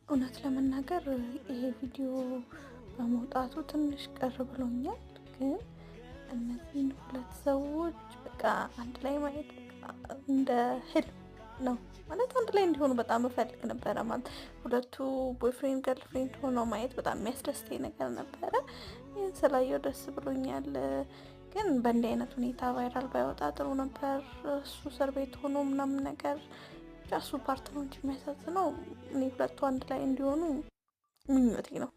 እውነት ለመናገር ይሄ ቪዲዮ በመውጣቱ ትንሽ ቅር ብሎኛል። ግን እነዚህን ሁለት ሰዎች በቃ አንድ ላይ ማየት በቃ እንደ ህልም ነው፣ ማለት አንድ ላይ እንዲሆኑ በጣም እፈልግ ነበረ። ማለት ሁለቱ boyfriend girlfriend ሆነው ማየት በጣም የሚያስደስተኝ ነገር ነበረ። ይህን ስላየው ደስ ብሎኛል። ግን በእንዲህ አይነት ሁኔታ viral ባይወጣ ጥሩ ነበር። እሱ እስር ቤት ሆኖ ምናምን ነገር ብቻ እሱ part ነው እንጂ የሚያሳዝነው፣ እኔ ሁለቱ አንድ ላይ እንዲሆኑ ምኞቴ ነው።